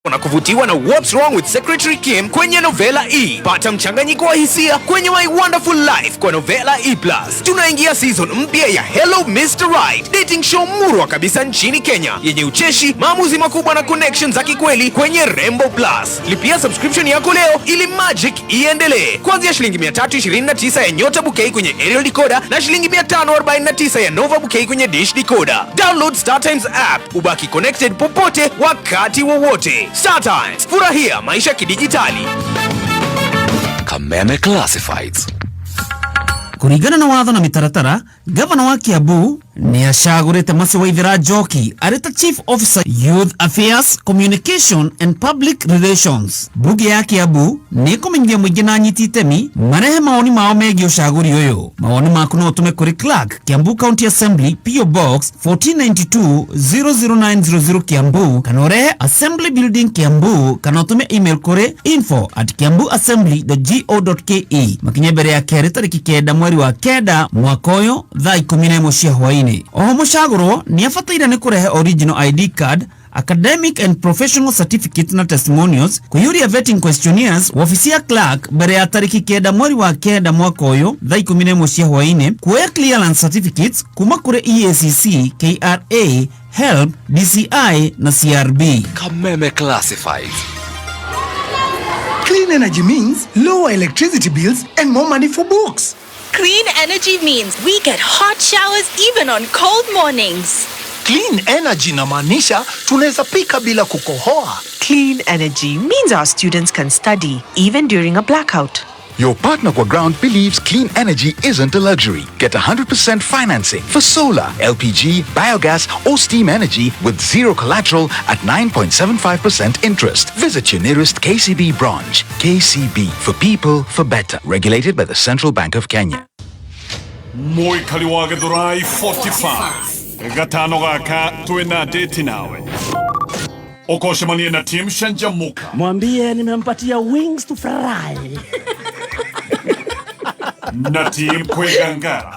Na kuvutiwa na What's Wrong with Secretary Kim kwenye Novela E. Pata mchanganyiko wa hisia kwenye My Wonderful Life kwa Novela E Plus. Tunaingia season mpya ya Hello Mr. Right, dating show murwa kabisa nchini Kenya yenye ucheshi, maamuzi makubwa na connections za kikweli kwenye Rembo Plus. Lipia subscription yako leo ili magic iendelee. Kuanzia shilingi 329 ya Nyota Bouquet kwenye aerial decoder na shilingi 549 ya Nova Bouquet kwenye dish decoder. Download Star Times app ubaki connected popote wakati wowote. Star Times, furahia maisha kidijitali. Kameme Classifieds. Kũringana na watho na mĩtaratara, gavana wa Kiambu nĩ acagũrĩte Mercy Waithera Njoki arĩ ta Chief Officer, Youth Affairs, Communication and Public Relations. Mbunge ya Kiambu nĩ ĩkũmenyithia mũingĩ na anyiti itemi marehe mawoni mao megiĩ ũcagũri ũyũ. Mawoni maku no ũtũme kũrĩ Clerk, Kiambu County Assembly, PO Box 1492 00900 Kiambu, kana ũrehe Assembly Building, Kiambu, kana ũtũme email kũrĩ info@kiambuassembly.go.ke. Makinye mbere ya kerĩ tarĩki 9 mweri wa 9 mwaka ũyũ thaa 11 cia hwaĩ-inĩ. Oho mũcagũrwo nĩ abataire nĩ kũrehe original ID card, academic and professional certificate na testimonials, kũiyũria vetting questionnaires wabici ya clerk mbere ya tarĩki 9 mweri wa 9 mwaka ũyũ thaa 11 cia hwaĩ-inĩ, kuoya clearance certificates kuma kũrĩ EACC, KRA, HELB, DCI na CRB. Kameme Classifieds. Clean energy means lower electricity bills and more money for books. Clean energy means we get hot showers even on cold mornings. Clean energy inamaanisha tunaweza pika bila kukohoa. Clean energy means our students can study even during a blackout. Your partner kwa ground believes clean energy isn't a luxury. Get 100% financing for solar, LPG, biogas, or steam energy with zero collateral at 9.75% interest. Visit your nearest KCB branch. KCB, for people, for better. Regulated by the Central Bank of Kenya. Mũikari wa Gĩthũrai 45 gatano gaka twĩna date nawe ũkocemanie na team Canjamũka. Mwambie nimempatia wings to fry. Na team Kwĩgangara.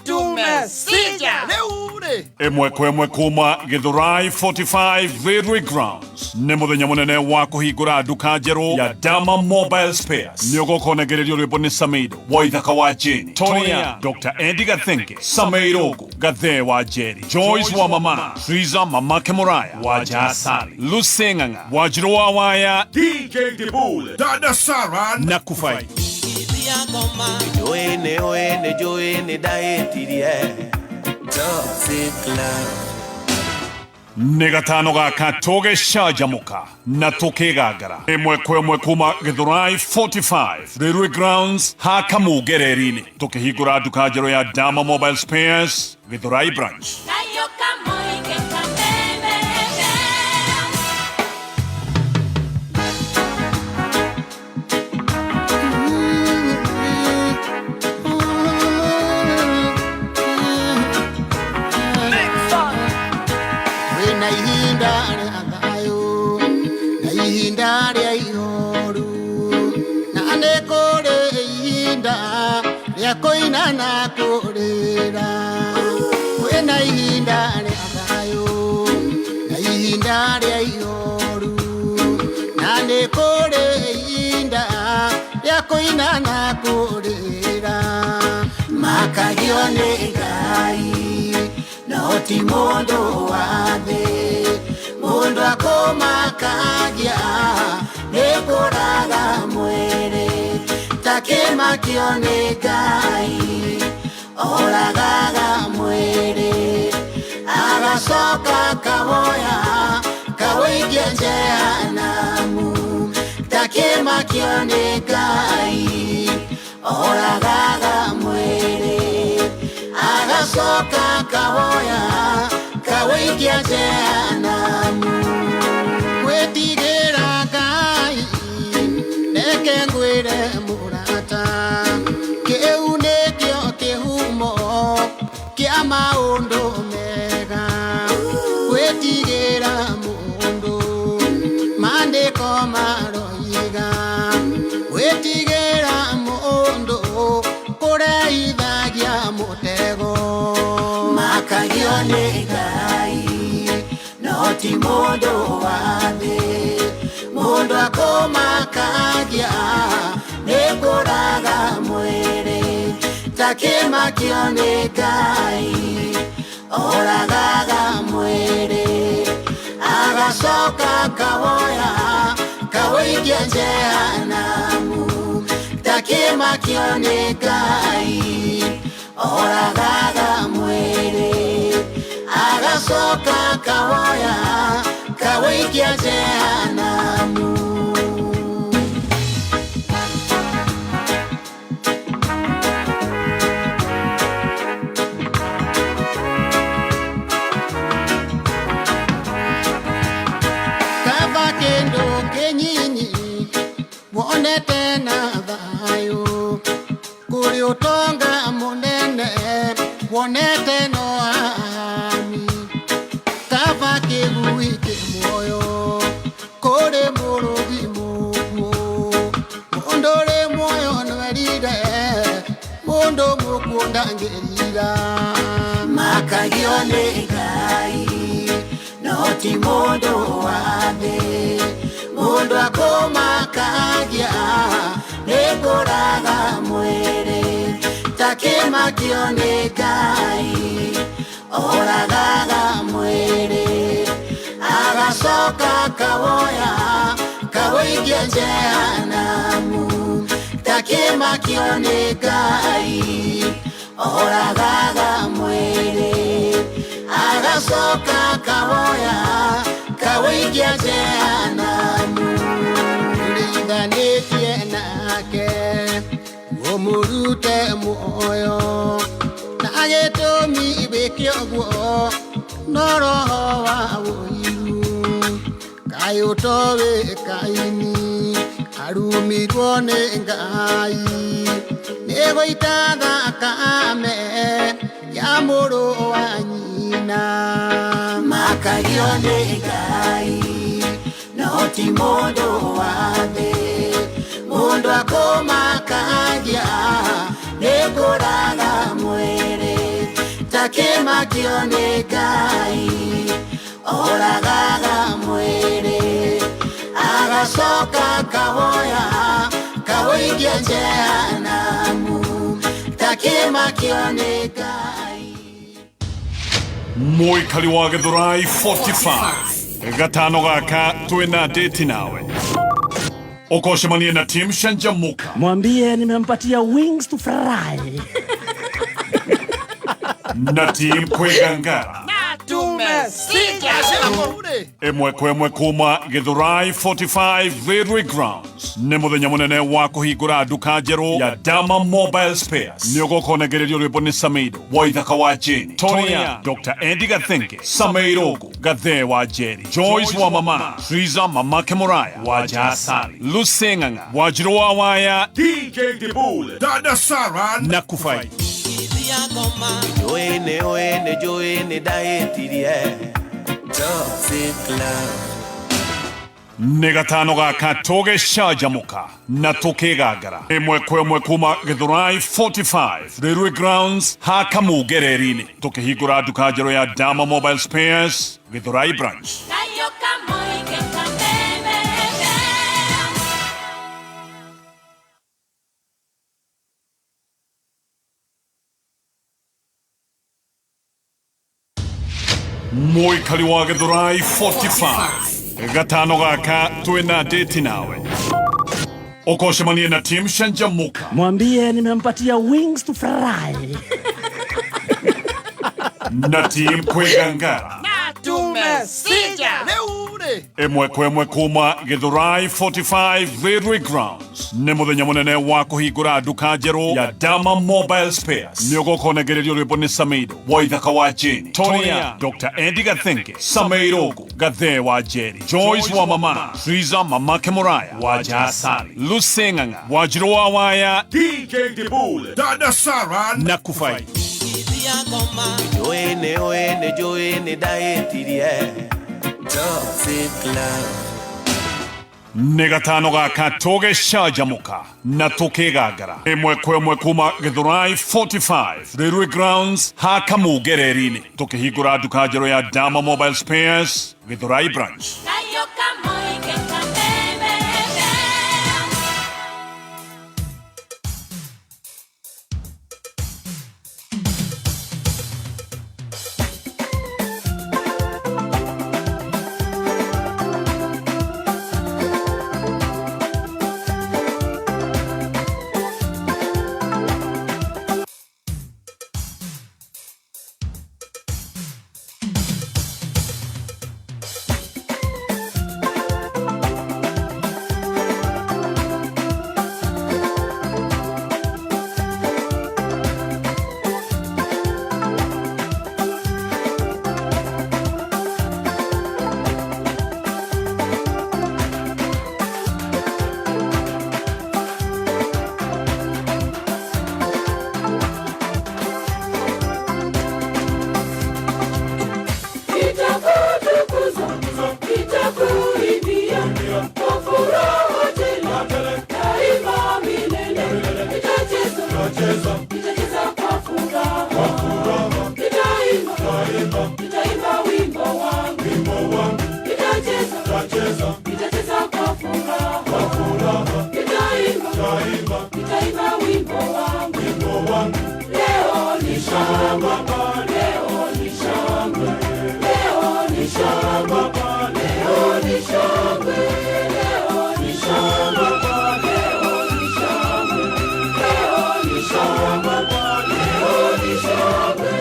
Tumesija. Ĩmwe kwa ĩmwe kuma Gĩthũrai 45 Railway Grounds nĩ mũthenya mũnene wa kũhingũra nduka njerũ ya Dama Mobile Spares. Nĩ ũgũkonegererio rwĩmbo nĩ Sameido Waithaka wa Jane Tonia, Dr Eddie Gathenge, Sameirogo Gathe wa Jerry, Joyce wa Mama Triza, Mamake Muraya wa Jasali, Lucy Ng'ang'a, Wajiro wa Waya, DJ Dibul, Dada Sara na Kufai. Joene oene joene daetirie. Toxic love. Nĩ gatano gaka tũgĩcanjamũka na tũkĩgangara ĩmwe kwa ĩmwe kuma Gĩthũrai 45 Railway Grounds ha Kamungereri-inĩ tũkĩhingũra nduka njerũ ya Dama Mobile Spares Gĩthũrai branch. Kayo kamoike Kameme FM. Wĩna ihinda rĩa thayũ na ihinda rĩa ihoru, na nĩ kũrĩ ihinda rĩa kũina na kũrĩra. Kwĩna ihinda rĩa thayũ na ihinda rĩa ihoru, na nĩ kũrĩ ihinda rĩa kũina na kũrĩra. Makagio nĩ Ngai no ti mũndũ wa thĩ. Mũndũ akũmakagia nĩ kũraga mwĩrĩ, takĩmakio nĩ Ngai oragaga mwĩrĩ, agacoka kawoya kawĩikia jehanamu. Takĩmakio nĩ Ngai oragaga mwĩrĩ, agacoka kawoya kawĩikia jehanamu. Gwĩtigĩra Ngai, reke ngwĩre mũrata, kĩu nĩkĩo kĩhumo kĩa maũndũ mega. Gwĩtigĩra mũndũ, maandĩko maroiga gwĩtigĩra mũndũ kũreithagia mũtego. Makagio nĩ Ngai no ti mũndũ wa thĩ. Akũmakagia nĩ kũraga mwĩrĩ takĩmakio nĩ Ngai oragaga mwĩrĩ agacoka kawoya kawĩikia jehanamu takĩmakio nĩ Ngai oragaga mwĩrĩ agacoka kawoya kawĩikia jehanamu. Kaba kĩndũ kĩnyinyi wonete na thayũ kũrĩ ũtonga mũnene wonete no ami kaba kĩgui kĩ muoyo kũrĩ mũrũthi mũkuũ mũndũ ũrĩ muoyo nĩwerire mũndũ mũkuũ ndangĩrira makagio nĩ Ngai no ti mũndũ wa thĩ mũndũ akũmakagia nĩ kũraga mwĩrĩ takĩmakio nĩ Ngai oragaga mwĩrĩ agacoka kawoya kawĩikia jehanamu takĩmakio nĩ Ngai oragaga mwĩrĩ agacoka kawoya kawĩikia jehanamu. Tũrĩithanĩtie nake ũmũrute muoyo na gĩtũmi wĩke ũguo no roho wa ũiru kaĩ ũtoĩ Kaini arumirwo nĩ Ngai nĩ gũita thakame ya mũrũ wa nyina makagio nĩ Ngai no ti mũndũ wa thĩ mũndũ akũmakagia nĩ kũraga mwĩrĩ takĩmakio nĩ Ngai oragaga mwĩrĩ agacoka kawoya kawĩikia jehanamu takĩmakio nĩ Ngai. Mũikari wa Gĩthũrai 45 gatano gaka twĩna date nawe ũkocemanie na Team Canjamũka. Mwambie nimempatia wings to fly. Na Team Kwĩgangara Tumesija. Ĩmwe kwa ĩmwe kuma Gĩthũrai 45 Railway Grounds nĩ mũthenya mũnene wa kũhingũra nduka njerũ ya Dama Mobile Spares. Nĩ ũgoka ũnengererio rwĩmbo nĩ Samido Waithaka wa Jane, Tonia, Dr. Andy Gathenge, Sameirogo, Gathee wa Jerry, Joyce wa Mama, Triza Mamake Moraya, wa Jasari, Lucy Ng'ang'a, Wanjirũ wa Waya, DJ Dibul, Dada Sara na Kufai. Njũĩ nĩ ũĩ nĩ njũĩ nĩ ndahĩtirie Toxic love. Nĩ gatano gaka tũgĩcanjamũka na tũkĩgangara ĩmwe kwa ĩmwe kuma Gĩthũrai 45 Railway Grounds ha Kamungereri-inĩ tũkĩhingũra nduka njerũ ya Dama Mobile Spares Gĩthũrai branch. Mũikari wa Gĩthũrai 45 gatano gaka twĩna date nawe ũkocemanie na Team Canjamũka. Mwambie nimempatia wings to fly. Na Team Kwĩgangara Tumesija. Ĩmwe kwa ĩmwe kuma Gĩthũrai 45 Railway Grounds nĩ mũthenya mũnene wa kũhingũra nduka njerũ ya Dama Mobile Spares. Nĩ ũgoka ũnengererio rwĩmbo nĩ Samido Waithaka wa Jane, Tonia, Dr. Andy Gathenge, Sameirogo, Gathee wa Jerry, Joyce wa Mama, Triza Mamake Moraya, wa Jasari, Lucy Ng'ang'a, Wanjirũ wa Waya, DJ Dibul, Dada Sara na Kufai. Njũĩ nĩ ũĩ nĩ njũĩ nĩ ndahĩtirie Toxic love. Nĩ gatano gaka tũgĩcanjamũka na tũkĩgangara ĩmwe kwa ĩmwe kuma Gĩthũrai 45 Railway Grounds ha Kamungereri-inĩ tũkĩhingũra nduka njerũ ya Dama Mobile Spares Gĩthũrai branch. Nitacheza kwa furaha, nitaimba, nitaimba wimbo wangu. Leo ni shangwe, leo ni shangwe, leo ni shangwe, leo ni shangwe, leo ni shangwe, leo ni shangwe, leo ni shangwe, leo ni shangwe.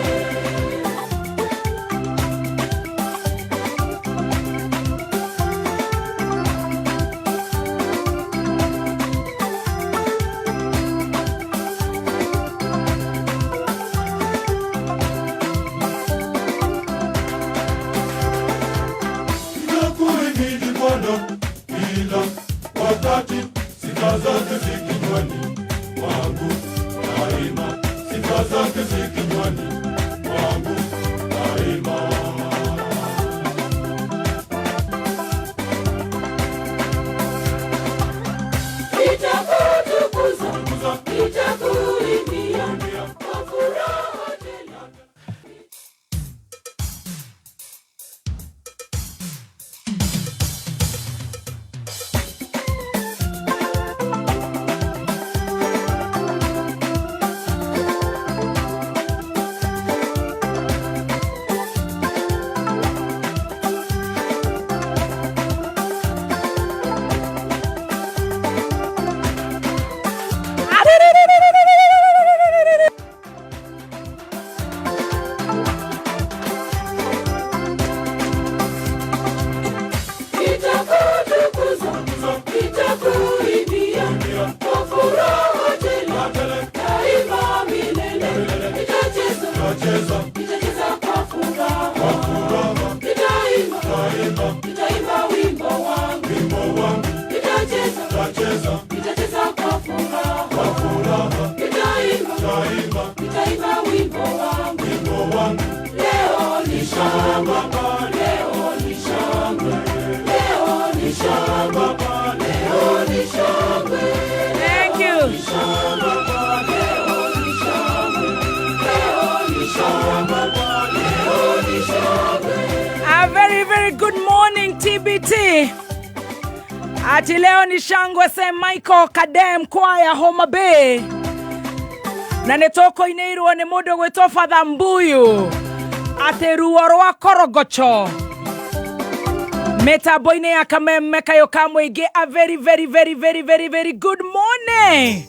Nakuhimidi Bwana kila wakati, sifa zake zi kinywani mwangu daima, sifa zake zi kinywani mwangu daima. Nitakutukuza, nitakuimbia kwa furaha tele. Nitakutukuza, nitakuimbia kwa furaha tele, daima milele. Nitacheza, nitacheza kwa furaha, nitaimba, nitaimba wimbo wangu. Nitacheza, nitacheza kwa furaha, nitaimba, nitaimba wimbo wangu. Leo ni shangwe, leo ni shangwe, leo ni shangwe, leo ni shangwe. Thank you. Ni shangwe, leo ni shangwe, leo ni shangwe, leo ni shangwe. A very very good morning TBT. Ati leo ni shangwe St Michael Kadem Choir Homa Bay. Na nĩ tũkũinĩirwo nĩ mũndũ gwĩtwo Father Mbuyu atĩ ruo rwa korogocho mĩtambo-inĩ ya kameme kayũ ka mũingĩ. A very very very very very very good morning.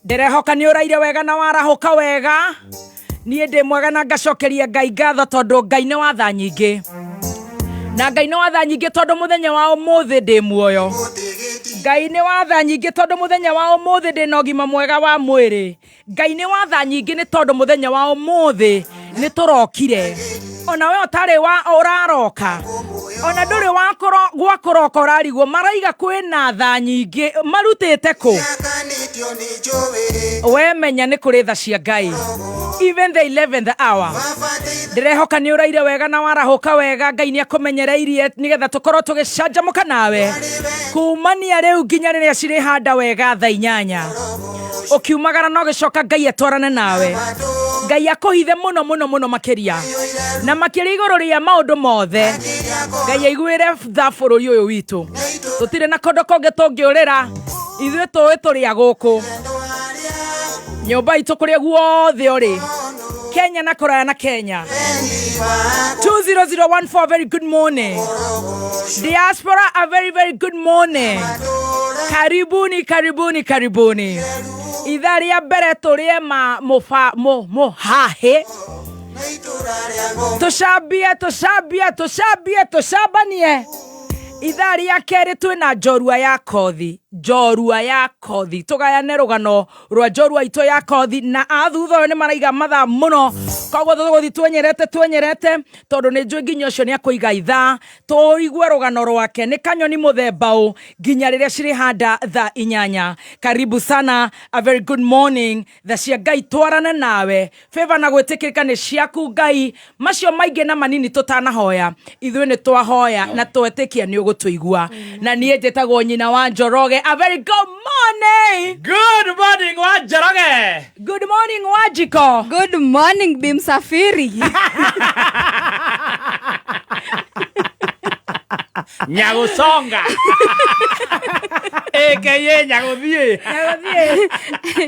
Ndĩrehoka nĩ ũraire wega na warahũka wega. Niĩ ndĩ mwega na ngacokeria Ngai ngatho tondũ Ngai nĩ wa tha nyingĩ, na Ngai nĩ wa tha nyingĩ tondũ mũthenya wa ũmũthĩ ndĩ muoyo. Ngai nĩ wa tha nyingĩ tondũ mũthenya wa ũmũthĩ ndĩ na ũgima mwega wa mwĩrĩ. Ngai nĩ wa tha nyingĩ nĩ tondũ mũthenya wa ũmũthĩ nĩ tũrokire. Ona we ũtarĩ wa ũraroka, ona ndũrĩ wa gwa kũroka, ũrarigwo maraiga kwĩna tha nyingĩ marutĩte kũ. We menya nĩ kũrĩ tha cia Ngai even the 11th hour. Ndĩrehoka nĩ ũraire wega na warahũka wega. Ngai nĩ akũmenyereirie nĩgetha tũkorwo tũgĩcanjamũka nawe kumania rĩu nginya rĩrĩa cirĩhanda wega thaa 8. Ũkiumagara no gĩcoka Ngai atwarane nawe. Ngai akũhithe mũno mũno mũno makĩria na makĩria igũrũ rĩa maũndũ mothe. Ngai aiguĩre tha bũrũri ũyũ witũ. Tũtirĩ na kũndũ kũngĩ tũngĩũrĩra, ithuĩ tũĩ tũrĩ a gũkũ nyũmba itũ kũrĩa guothe ũrĩ Kenya na kũraya na Kenya. 20014, very good morning. Diaspora, a very very good morning. Karibuni, karibuni, karibuni. Ithaa rĩa mbere tũrĩe ma mũba mũhahe, tũcambie, tũcambie, tũcambie, tũcambanie. Ithaa rĩa kerĩ twĩna njorua ya kothi, njorua ya kothi, tũgayane rũgano rwa njorua itũ ya kothi. Na a thutha ũyũ nĩ maraiga mathaa mũno, koguo tũgũthiĩ twenyerete twenyerete tondũ nĩ njũĩ nginya ũcio nĩ akũiga ithaa tũigue rũgano rwake nĩ kanyoni mũthemba ũ nginya rĩrĩa cirĩhanda thaa 8. Karibu sana, a very good morning. Tha cia Ngai twarane nawe, favor na gwĩtĩkĩrĩka nĩ ciaku Ngai. Macio maingĩ na manini tũtanahoya, ithuĩ nĩ twahoya na twetĩkia nĩ ũgũtũigua. Na niĩ njĩtagwo nyina wa Njoroge. A very good morning. Good morning wa Njoroge. Good morning Wajiko. Good morning Bimsafiri. Nyagũconga aka Nyagũthiĩ.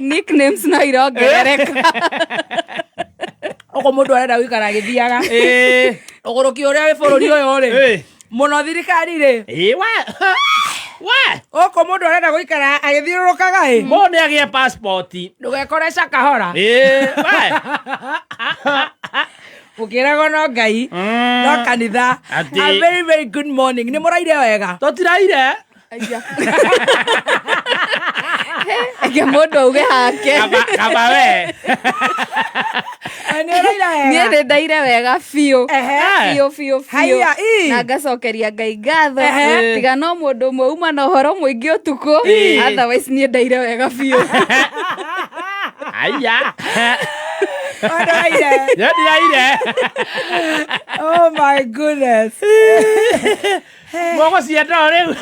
Nicknames no irongerereka. Ũguo mũndũ arenda gũikara agĩthiaga. Ũgũrũki ũrĩa wĩ bũrũri ũyũ rĩ, mũno thirikari rĩ, gũkũ mũndũ arenda gũikara agĩthiũrũrũkaga ĩ. Mũndũ nĩ agĩe passport. Ndũgekore cakahora. Ũkĩragwo no Ngai no kanitha. Atĩ. A very very good morning. Nĩ mũraire wega? Tũtiraire. Reke mũndũ auge hake. Kaba we. Nĩ ũraire wega? Niĩ nĩ ndaire wega biũ. Biũ biũ biũ. Haiya, ii. Na ngacokeria Ngai ngatho. Ehe. Tiga no mũndũ ũmwe uma na ũhoro mũingĩ ũtukũ. Ii. Otherwise niĩ ndaire wega biũ. Aya. Ndũraire. Niĩ ndiraire. Oh my goodness. Mũgũcienda o rĩu.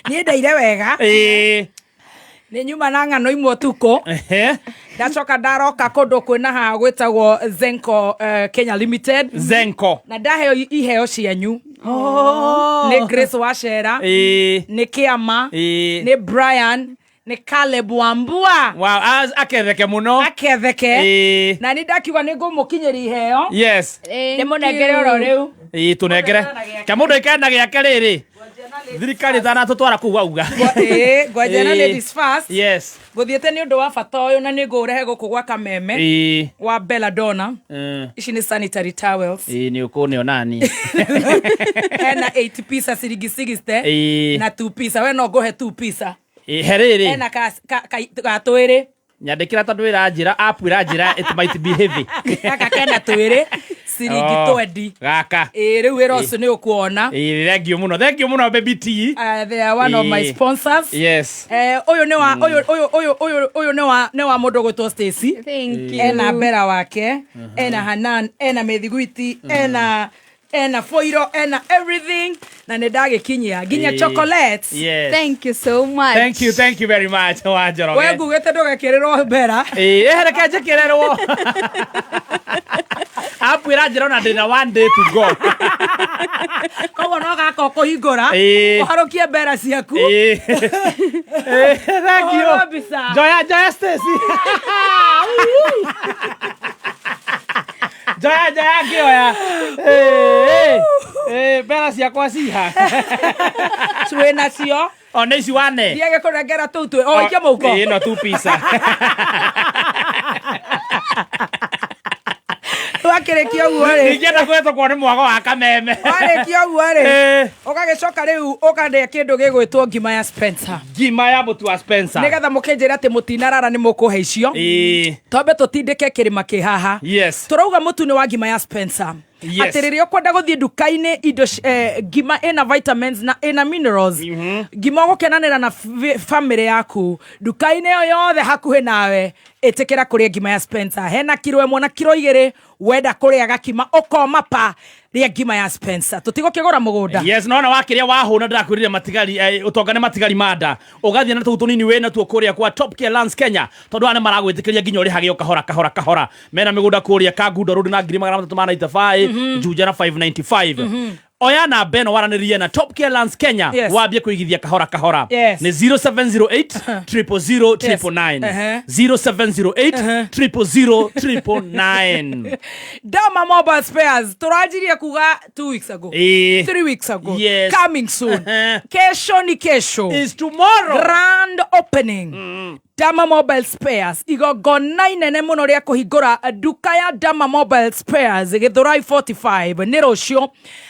Niĩ ndaire wega. Ĩĩ. Nĩ nyuma na ng'ano imwe ũtukũ. Ndacoka ndaroka kũndũ kwĩna haha gwĩtagwo Zenko Kenya Limited. Zenko. Na ndaheo iheo cianyu. Nĩ Grace Wachera. Ĩĩ. Nĩ Kĩama. Ĩĩ. Nĩ Brian. Nĩ Caleb Wambua. Wow, aketheke mũno. Aketheke. Ĩĩ. Na nĩ ndakiuga nĩ ngũmũkinyĩria iheo. Yes. Ndĩmũnengere oro rĩu. Ĩĩ tũnengere. Ke mũndũ aikare na gĩake rĩrĩ. Thirikari ĩtanatũtwara kũu wauga. Ĩĩ, ngwanjia na Ĩĩ. ladies first. Yes. Ngũthiĩte nĩ ũndũ wa bata ũyũ na nĩ ngũũrehe gũkũ gwa Kameme. Ĩĩ. Wa Belladonna. Ici nĩ sanitary towels. Ĩĩ nĩ ũkũneo nani. Hena 8 pieces ciringi 60 Ĩĩ. na 2 pieces. We no ngũhe 2 pieces. Ĩĩ he rĩrĩ. Hena ka twĩrĩ. Nyandĩkĩra tondũ ĩranjĩra app ĩranjĩra it might be heavy. Gaka kena twĩrĩ ciringi Oh, 20. Gaka. Ĩĩ rĩu wĩra ũcio nĩ ũkuona. Ĩĩ thank you mũno. Thank you mũno baby T. They are one of my Ĩĩ. sponsors. Yes. Ũyũ nĩ wa ũyũ ũyũ ũyũ ũyũ ũyũ nĩ wa mũndũ ũgwĩtwo Stacy. Thank you. Ena Bella wake, ena Hanan, ena mĩthiguiti, ena foiro, ena everything na nĩ ndagĩkinyia nginya Ĩĩ. chocolates. Yes. Thank you so much. Thank you, thank you very much wa Njoroge. We ngugĩte ndũgekĩrĩrwo mbera. Ĩĩ ĩĩ reke njĩkĩrĩrwo. App ĩranjĩra ona ndĩna one day to go. Koguo no gaka ũkũhingũra Ĩĩ. ũharũkie mbera ciaku. Ĩĩ. Ĩĩ, thank you. Ũhũrwo mbica. Njoya njoya Stacy. Njoya njoya ngĩoya. Ĩĩ, ĩĩ, mbera ciakwa ciha. Twĩ nacio. O nĩ ici wane. Thiage kũnengera tũu twĩ. O ikia mũhuko. Ĩĩ no tu pizza. Wakĩrĩkia ũguo rĩ. Ingĩenda kũhetũkwo nĩ mwago wa Kameme. Warĩkia ũguo rĩ. Ĩĩ. Ũgagĩcoka rĩu ũkarĩa kĩndũ gĩgwĩtwo ngima ya Spencer. Ngima ya mũtu wa Spencer. Nĩgetha mũkĩnjĩra atĩ mũtinarara nĩ mũkũhe icio. Ĩĩ. Twambe tũtindĩke kĩrĩma kĩ haha. Yes. Tũrauga mũtu nĩ wa ngima ya Spencer. Yes. Atĩ rĩrĩa ũkwenda gũthiĩ nduka-inĩ indo ngima ĩna vitamins na ĩna minerals. Ngima ũgũkenanĩra na family yaku nduka-inĩ o yothe hakuhĩ nawe ĩtĩkĩra kũrĩa ngima ya Spencer. Hena kiro 1 na kiro 2 wenda kũrĩa gakima ũkoma pa rĩa ngima ya Spencer. Tũtigũkĩgũra mũgũnda. Yes, nona wakĩrĩa wahũna ndĩrakwĩrire matigari ũtonga nĩ matigari manda ũgathiĩ na tũu tũnini wĩna tuo kũrĩa kwa Top Care Lands Kenya tondũ aya nĩ maragwĩtĩkĩria nginya ũrĩhage o kahora kahora kahora mena mĩgũnda kũrĩa Kangundo Road na 395 Juja na 595. Oya namba ĩno waranĩrie na Top Care Lands Kenya. Yes. Wambie kũigithia kahora kahora. Yes. Nĩ 0708 000 999. Ehe. 0708 000 999. Dama Mobile Spares tũranjirie kuga 2 weeks ago. Ĩĩ. 3 weeks ago. Yes. Coming soon. Kesho ni kesho. Is tomorrow. Grand opening. Dama Mobile Spares igongona inene mũno rĩa kũhingũra nduka ya Dama Mobile Spares Gĩthũrai 45 nĩ rũciũ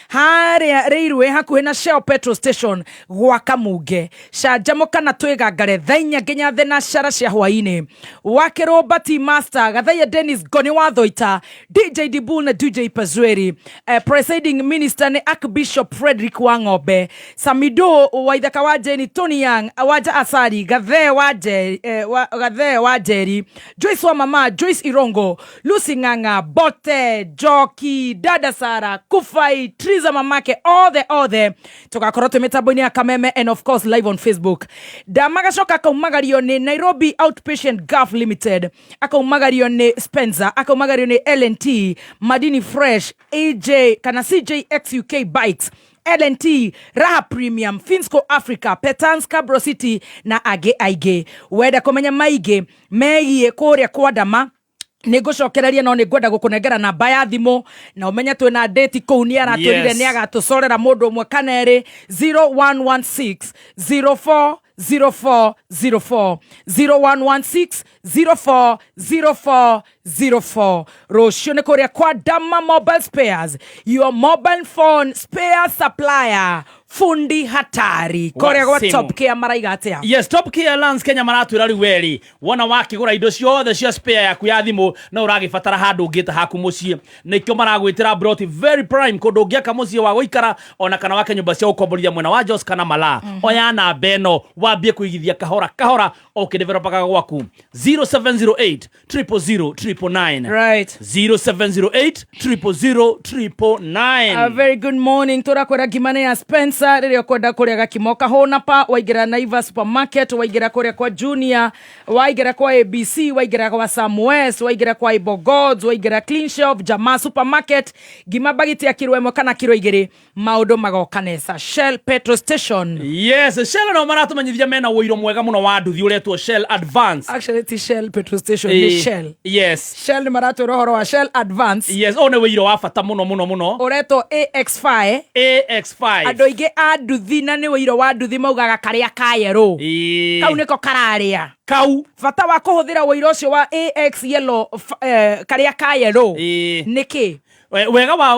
harĩa Railway hakuhĩ na Shell petrol station gwa Kamunge. Canjamũka na twĩgangare thaa inya nginya thenashara cia hwaĩ-inĩ. Wa Kĩrũmba T Master Gathaiya Dennis Ngoni wa Thoita DJ Dibu na DJ Pazweri. Presiding minister nĩ Archbishop Frederick Wang'ombe Samido Waithaka wa Jeni Tony Young Wanja Asari Gathee wa Gathee wa Njeri, Joyce wa mama, Joyce Irongo, Lucy Ng'ang'a, Bote Njoki, Dada Sara Kufai, Triza mamake, othe othe tũgakorwo twĩ mĩtambo-inĩ ya Kameme and of course live on Facebook. Ndamagacoka akaumagario nĩ Nairobi Outpatient Gulf Limited, akaumagario nĩ Spencer, akaumagario nĩ LNT, Madini Fresh, AJ kana CJXUK Bikes, LNT, Raha Premium, Finsco Africa, Petans Cabro City na angĩ aingĩ. Wenda kũmenya maingĩ megiĩ kũrĩa kwa Ndama, nä ngå cokereria no nä ngwenda gå kå nengera namba ya thimå na å menye twä na ndäti kå u nä aratwä rire nä agatå corera må ndå å mwe kana erä 0116 04 0404 0116 04 04 04. Rũciũ nĩ kũrĩa kwa Dama Mobile Spares, your mobile phone spare supplier, fundi hatari kũrĩa gwa Simu. Top Care maraiga atĩa? Yes, Top Care Lands Kenya maratwĩra rĩu weri wona wakĩgũra indo ciothe cia spare yaku ya thimũ no ũragĩbatara handũ ũngĩta haku mũciĩ, nĩkĩo maragwĩtĩra broti very prime kũndũ ũngĩaka mũciĩ wa gũikara ona kana wake nyũmba cia gũkomborithia mwena wa Jos kana Malaa. Oya namba ĩno wambie kũigithia kahora kahora ũkĩdevelopaga gwaku: 0708 000 999. Right. 0708 000 999. A very good morning. Tũrakwĩra ngima nĩ ya Spencer. Rĩrĩa ũkwenda kũrĩa gakima ũkahũna pa waingĩra Naivas Supermarket, waingĩra kũrĩa kwa Junior, waingĩra kwa ABC, waingĩra kwa Samwes, waingĩra kwa Ibo Gods, waingĩra Clean Shelf, Jamaa Supermarket, ngima bagiti ya kiro 1 kana kiro 2, maũndũ magoka nesa. Shell petrol station. Yes, Shell no maratumenyithia mena ũiro mwega mũno wa nduthi ũretwo Shell Advance. Actually ti Shell petrol station, nĩ Shell. Shell nĩ maratwĩra ũhoro wa Shell Advance. Yes, ũyũ nĩ ũiro wa bata mũno mũno mũno. Ũretwo AX5. AX5. Andũ aingĩ a nduthi, na nĩ ũiro wa nduthi, maugaga karĩa ka yellow kau nĩko kararĩa kau. Bata wa kũhũthĩra ũiro ũcio wa AX yellow, karĩa ka yellow nĩkĩ? Wega wa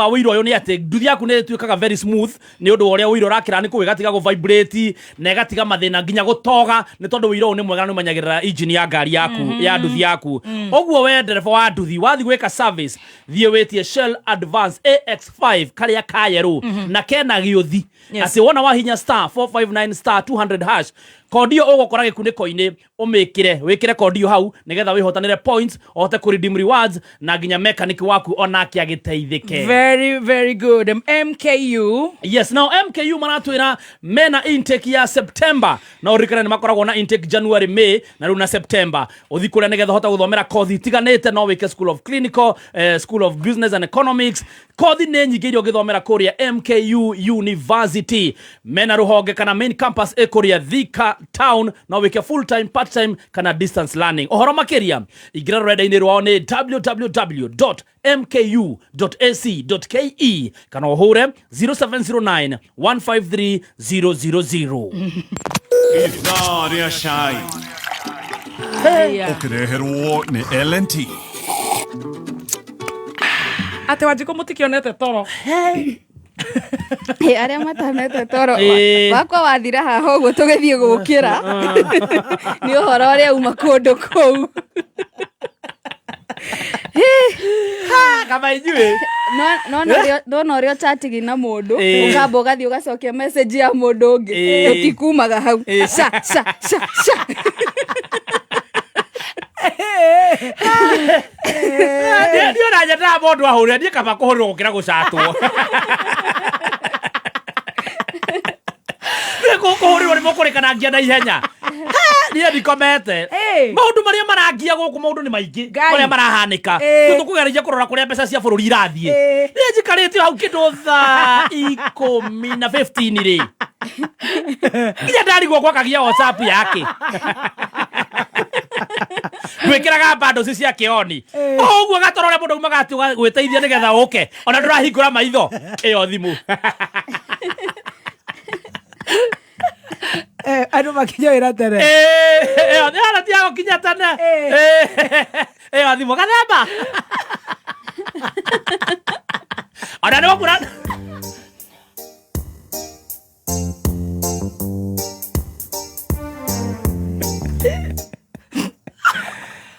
ũiro ũyũ nĩ atĩ nduthi yaku nĩ ĩtuĩkaga very smooth nĩ ũndũ wa ũrĩa ũiro ũrakĩra nĩ kũu, ĩgatiga gũ vibrate na ĩgatiga mathĩna nginya gũtoga, nĩ tondũ ũiro ũyũ nĩ mwega na nĩ ũmenyagĩrĩra engine ya ngari yaku, ya nduthi yaku. Ũguo we ndereba wa nduthi wathiĩ gwĩka service, thiĩ wĩtie Shell Advance AX5 karĩa ka yellow na kena gĩũthi atĩ wona wahinya star 459 star 200 hash, kondi ĩyo ũgũkora gĩkunĩko-inĩ, ũmĩkĩre, wĩkĩre kondi ĩyo hau nĩgetha wĩhotanĩre points, ũhote kũ redeem rewards na nginya mechanic waku onake agĩteithĩke. Very very good. MKU. Yes, now MKU maratwĩra mena intake ya September, na ũririkane nĩ makoragwo na intake January, May na rĩu na September. Ũthi kũrĩa nĩgetha ũhote gũthomera kothi itiganĩte. No wĩke School of Clinical, School of Business and Economics, kothi nĩ nyingĩ iria ũngĩthomera kũrĩa MKU University. Mena rũhonge kana main campus ĩ kũrĩa Thika Town. No wĩke full time, part time kana distance learning. Ũhoro makĩria ingĩra rũrenda-inĩ rwao nĩ www.mku.ac.ke kana ũhũre 0709 153 000. Ithaa rĩa cai ũkĩreherwo nĩ LNT. Atĩ Wanjikũ mũtikĩonete toro? Ĩ, arĩa matanete toro wakwa wathira haha ũguo tũgĩthiĩ gũkĩra nĩ ũhoro ũrĩa uma kũndũ kũu. Kama inyuĩ. Nona ũrĩa ũchatigi na mũndũ, ũkamba ũgathiĩ ũgacokia message ya mũndũ ũngĩ, ũtikumaga hau. Ca ca ca ca. Niĩ ona nyendaga mũndũ ahũrĩre niĩ, kaba kũhũrĩrwo gũkĩra gũcatwo. Nĩ kũhũrĩrwo nĩ mũkũrĩkanangia na ihenya. Niĩ ndikomete. Maũndũ marĩa marangia gũkũ, maũndũ nĩ maingĩ Ngai. marĩa marahanĩka. Tũkũgeragia kũrora kũrĩa mbeca cia bũrũri irathiĩ. Niĩ njikarĩte hau kĩndũ thaa 10 na 15 rĩ, nginya ndarigwo gwakagia WhatsApp yake ndwĩkĩraga bundles cia kĩoni ũguo gatoro ũrĩa mũndũ aumaga atĩ gwĩteithia nĩgetha ũke ona ndũrahingũra maitho ĩyo thimũ. Andũ makinya wĩra tene. Ĩyo nĩ tiga gũkinya tene. Ĩyo thimũ gathemba ona nĩ gũkura.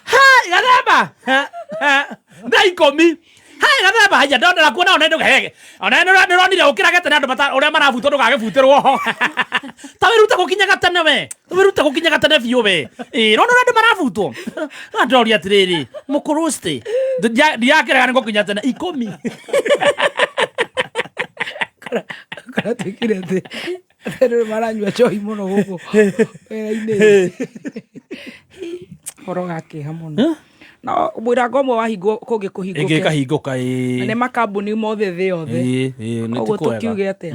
Hai, gathemba thaa 10. Hai, gathemba haya ndonera kuona ona ndũgehege ona nĩ ũronire ũkĩra getene andũ ũrĩa marabutwo ndũgagĩbutĩrwo ho. Ta wĩrute gũkinyaga tene we. Wĩrute gũkinyaga tene biũ we. Ĩĩ, no andũ marabutwo. No ndĩroria atĩrĩrĩ, mũkũrũcĩ. Ndiakĩrega nĩ gũkinya tene 10. Kũratuĩkire atĩ andũ maranyua njohi mũno gũkũ wĩra-inĩ. Ũhoro wa kĩeha mũno. No mũrango ũmwe wahingwo kũngĩ kũhingũke. Ĩngĩ ĩkahingũka ĩĩ. Na nĩ makambuni mothe thĩ yothe. Ĩĩ, ĩĩ, nĩ ti Koguo kwega. tũkiuge atĩa?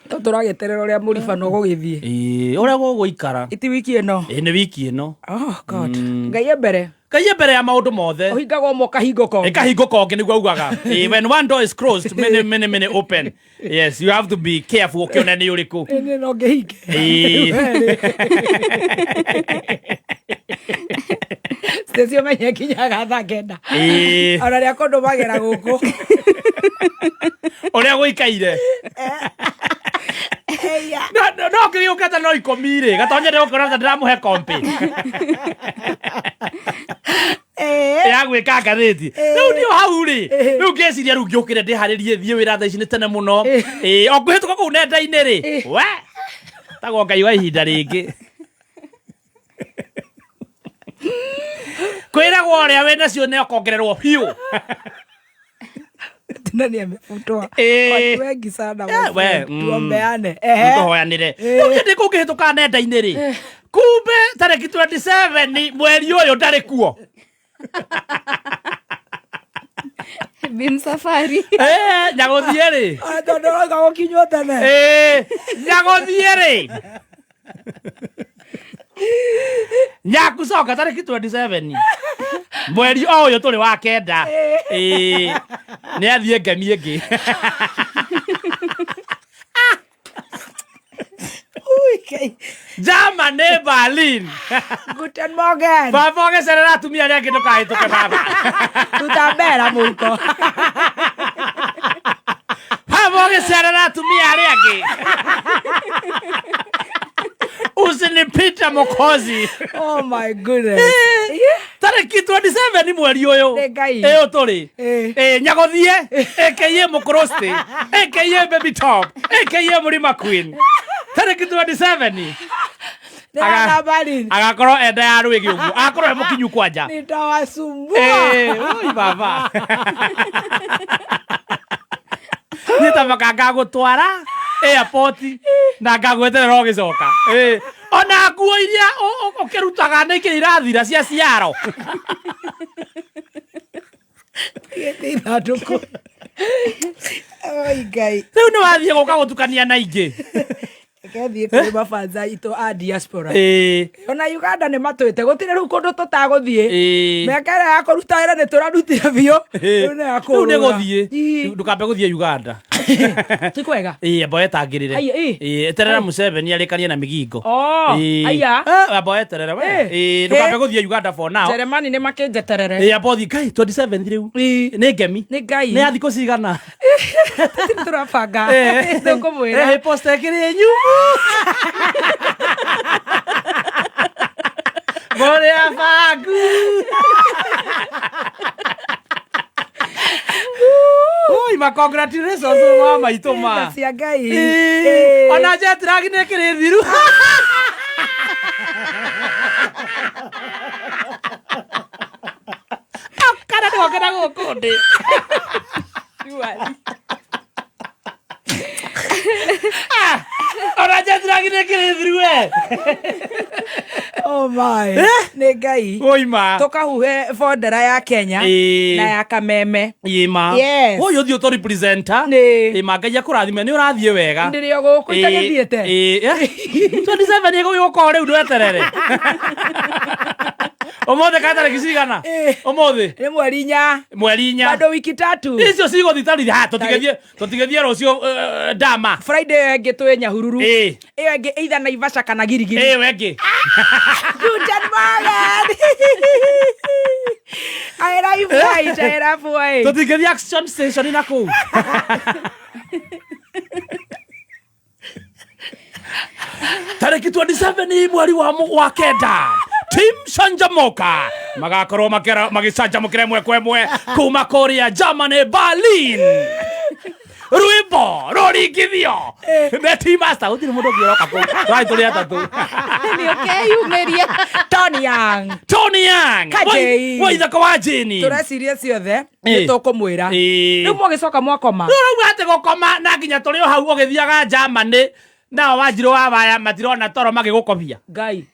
To tũragĩeterera ũrĩa mũribano ũgũgĩthiĩ. Ĩĩ, ũrĩa gũgũikara. Iti wiki ĩno. Ĩĩ, nĩ wiki ĩno. Oh God. Ngai e mbere. Ngai e mbere ya maũndũ mothe. Ũhingagwo ũmwe ũkahingũka ũngĩ. Ĩkahingũka ũngĩ nĩguo augaga. Ĩĩ, when one door is closed, many, many, many open. Yes, you have to be careful ũkĩona nĩ ũrĩkũ. Ĩĩ, no ngĩhinge. Ĩĩ. Stacy ũmenye nginyaga thaa 9. Ĩĩ. Ona rĩa kũndũmagĩra gũkũ. Ũrĩa gũikaire. No ngĩgĩũkĩte no 10 rĩ, gatonye ndĩgũkora ta ndĩramũhe kompĩ. Ya gwĩka ngathĩti. Rĩu ndio hau rĩ, rĩu ngĩciria rĩu ngĩũkĩre ndĩharĩrie thiĩ wĩra thaa ici nĩ tene mũno. Ĩĩ, o ngũhĩtũka kũu nenda-inĩ rĩ, we tagwo Ngai wa ihinda rĩngĩ. Kwĩragwo ũrĩa wĩnacio nĩ akongererwo biũ. Tena ni amefutwa. Ĩĩ. Watu wengi sana my We, friend. Tuombeane. Ehe. Tũhoyanĩre. Rĩu kĩndĩ kũngĩhĩtũka nenda-inĩ rĩ, kumbe tarĩki 27 mweri ũyũ ndarĩ kuo. Bim safari. Eh, nyagũthiĩ rĩ. Ah, tondũ ũroiga gũkinywo tene. Eh, nyagũthiĩ rĩ. Nyakucoka tarĩki 27 mweri o ũyũ tũrĩ wa 9. Ĩĩ, nĩ athiĩ ngemi ĩngĩ. Germany, Berlin. Guten Morgen. Baba ũgĩcerera atumia arĩa angĩ ndũkahĩtũke baba. Ruta mbera mũhuko. Baba ũgĩcerera atumia arĩa angĩ. Usinipite Mokozi. Oh my goodness. Tarĩki 27 mweri ũyũ. Nĩ Ngai. Ĩyo tũrĩ. Ĩ nyagũthiĩ aka mũkũrũsti aka baby top aka mũrima queen. Tarĩki 27 Ndĩrana Berlin. agakorwo enda ya rwĩgĩ ũguo agakorwo e mũkinyu kwanja. Nitawasumbua. Ĩ, oi baba. Niĩ ta maka ngagũtwara airport na ngagweterera ũgĩcoka. Ĩ, ona nguo iria ũkĩrutaga nĩ ikĩrĩ irathira cia ciaro. Gĩte ithandũkũ. Oi Ngai. Rĩu nĩ wathiĩ gũka gũtukania na ingĩ. Reke thiĩ kũrĩ mabanza itũ a diaspora. Ĩ. Ona Uganda nĩ matwĩte gũtirĩ rĩu kũndũ tũtagũthiĩ. Ĩ. Mĩaka ĩrĩa ya kũruta wĩra nĩ tũrarutire biũ. Rĩu nĩ ya Rĩu nĩ kũũrũra. gũthiĩ. Ndũkambe gũthiĩ Uganda. Ti kwega. Ĩ, amba wetangĩrĩre. Aya, ĩ. Ĩ, eterera Museveni arĩkanie na Migingo. Oh, Ĩ. aya. Eh, amba weterere we. Ĩ. Ĩ, ndũkambe gũthiĩ Uganda for now. Jeremani nĩ makĩnjeterere. Ĩ, amba ũthiĩ Ngai 27 rĩu. Nĩ ngemi. Nĩ Ngai. Nĩ ya thikũ cigana? Tũtirĩ tũrabanga. Ĩ. Tũkũmwĩra. Ĩ, posta ĩkĩrĩ nyumu. Mũrĩ abangu. Oi, ma congratulations ma maitũ ma. Tha cia Ngai. Ĩ, Ona jet lag nĩ ĩkĩrĩ thiru. Kana ndĩgokena gũkũ ndĩ. Ona jet lag nĩ ĩkĩrĩ thiru we. Oh my. Nĩ Ngai. Oima. Tũkahuhe bondera ya Kenya Ĩ. na ya Kameme. Ĩma. Yes. Ũyũ ũthiĩ ũtũ representer. Nĩ. Ĩma Ngai akũrathime nĩ ũrathiĩ wega. Ndĩrĩ o gũkũ itagĩthiĩte. Ĩ, ĩ, 27 ĩgũgĩũka o rĩu ndweterere. Ũmũthĩ ka tarĩki cigana? Ũmũthĩ? Nĩ mweri 4. Mweri 4. Bado wiki 3. Icio cigũthiĩ tarĩki ha tũtigĩthiĩ tũtigĩthiĩ rũciũ ndama. Friday ĩyo ĩngĩ twĩ Nyahururu. Ĩ. Ĩyo ĩngĩ either Naivasha kana Girigiri. Ĩyo ĩngĩ. Guten Morgen. I love white, I love white. Tũtingĩthiĩ action station na kũu. Tarĩki 27 mweri wa 9 Team Canjamoka magakorwo magĩcanjamũkĩra ĩmwe kwa ĩmwe kuma kũrĩa Germany Berlin. Rwĩmbo rũringithio. Me team master gũtirĩ mũndũ ũngĩ ũroka kũu. Tũrathiĩ tũrĩ atatũ. Nĩ ũkeyumĩria. Tony Young. Tony Young. Kajei. Waithaka wa Jane. Tũreciria ciothe nĩ tũkũmwĩra. Rĩu mũgĩcoka mwakoma. Rĩu rauga atĩ gũkoma na nginya tũrĩ o hau ũgĩthiaga Germany nao wanjirũ wa waya matirona toro magĩgũkobia. Ngai.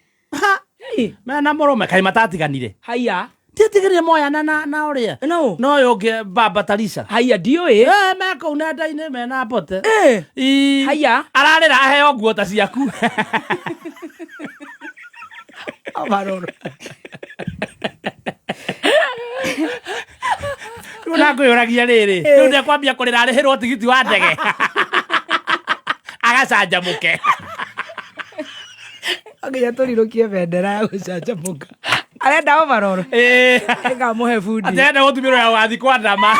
Mena mũrũme kaĩ matatiganire. Haiya. Tiatigire moyana na ũrĩa. No. No ũyũ ũngĩ baba Talisha. Haiya ndiũĩ. Eh me kũu nenda-inĩ mena mbote. Eh. Ii. Haiya. Ararĩra aheo nguo ta ciaku. Amaroro. Rĩu na ngwĩyũragia rĩrĩ. Rĩu ndekwambia kũrĩra arĩhĩrwo tigiti wa ndege. Agacanjamũke. Nginya tũrirũkie bendera ya gũcanjamũka. Arenda overall. Ĩkamũhe bundi. Atĩrenda gũtumĩrwo ya gũgathiĩ kwa ndama.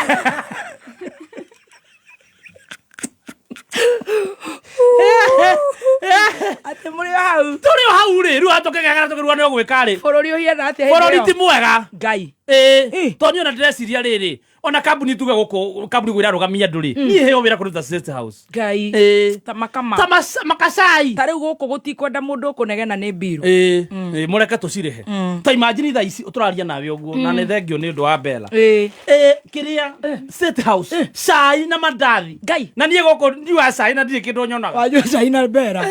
Atĩ mũrĩ o hau. Tũrĩ o hau rĩ, rĩu atũkĩgegera tũkĩrua nĩ ũgwĩka rĩ. Bũrũri ũhiana atĩa hĩndĩ Bũrũri ĩyo? ti mwega. Ngai. Ĩĩ. Tondũ niĩ ona ndĩreciria rĩrĩ, ona kambuni tuge gũkũ kambuni gwĩra rũgamia andũ rĩ, niĩ heo wĩra kũruta State House. Ngai. Ĩĩ. Ta makama. Ta makacai. Ta rĩu gũkũ gũtikwenda mũndũ ũkũnegena nĩ mbiru. Ĩĩ. Ĩĩ, mũreke tũcirĩhe. Ta imagine thaa ici tũraria nawe ũguo na nĩ thengio nĩ ũndũ wa Bella. Ĩĩ. Ĩĩ, kĩrĩa State House cai na mandathi. Ngai. Na niĩ gũkũ ndiuaga cai na ndirĩ kĩndũ nyonaga. Wanyua cai na Bella.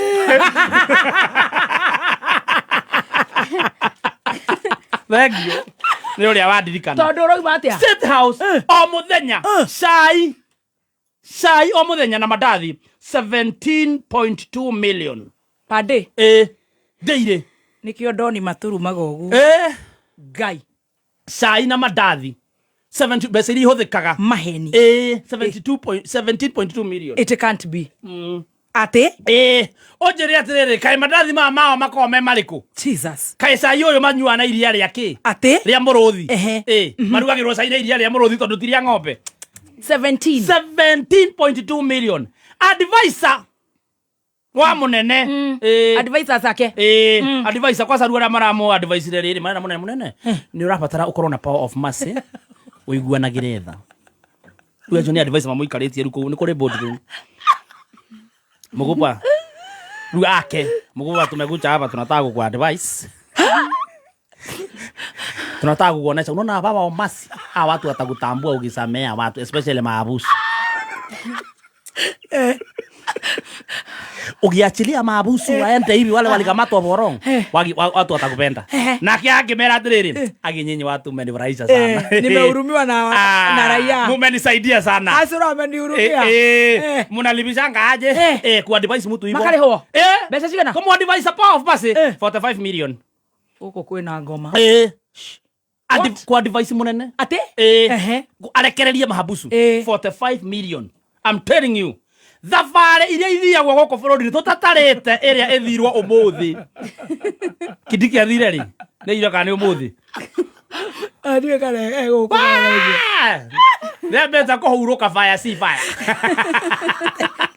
Thengio nĩ ũrĩa wandirikana. Tondũ ũrauma atĩa? State House o mũthenya cai cai o mũthenya na mandathi 17.2 million. Per day. Ĩĩ. Daily. Nĩkĩo ndoni maturumaga ũguo. Ĩĩ. Ngai. Cai na mandathi 70 mbeca iria ihũthĩkaga maheni. Ĩĩ 17.2 million. It can't be. Atĩ? Ĩĩ. Ũnjĩre atĩrĩrĩ kaĩ mandathi maya mao makoragwo me marĩkũ? Jesus. Kaĩ cai ũyũ manyuaga na iria rĩa kĩ? Atĩ? Rĩa mũrũthi. Ehe. Ĩĩ. Marugagĩrwo cai na iria rĩa mũrũthi tondũ ti rĩa ng'ombe. 17. 17.2 million. Advisor wa mũnene. Ĩĩ. Advisors ake. Ĩĩ. Advisor kwanza rĩu arĩa maramũ advice rĩrĩ marera mũnene mũnene. Nĩ ũrabatara ũkorwo na power of mercy. Ũiguanagĩre tha. Rĩu acio nĩ advisor mamũikarĩtie rĩu kũu nĩ kũrĩ board rĩu. Mũgũpa. Rĩu ake Mũgũpa tumekuja hapa tunataka kukua advice. Tunataka kukuonesha unaona baba wa Mercy hawa watu watakutambua ukisamea watu especially maabusu. Ukiachilia maabusu waende hivi wale walikamatwa borong watu watakupenda. Nake akimera atiriri akinyinyi watu mmenifurahisha sana. Nimehurumiwa na raia. Mumenisaidia sana. Acio amenihurumia. Munalibishanga aje? Kuadvise mtu hivyo. Makarĩhwo? Mbeca cigana? Kumuadvise power of mercy 45 million. Gũkũ kwĩna ngoma. Kuadvise munene. Atĩ? Arekererie mahabusu 45 million. I'm telling you. Thabarĩ iria ithiagwo gũkũ bũrũri tũtatarĩte ĩrĩa ĩthirwo ũmũthĩ. Kindiki athire rĩ? Nĩ ira kana nĩ ũmũthĩ? Ndiũĩ kana egũkũ. Nĩambĩte kũhurũka fire si fire.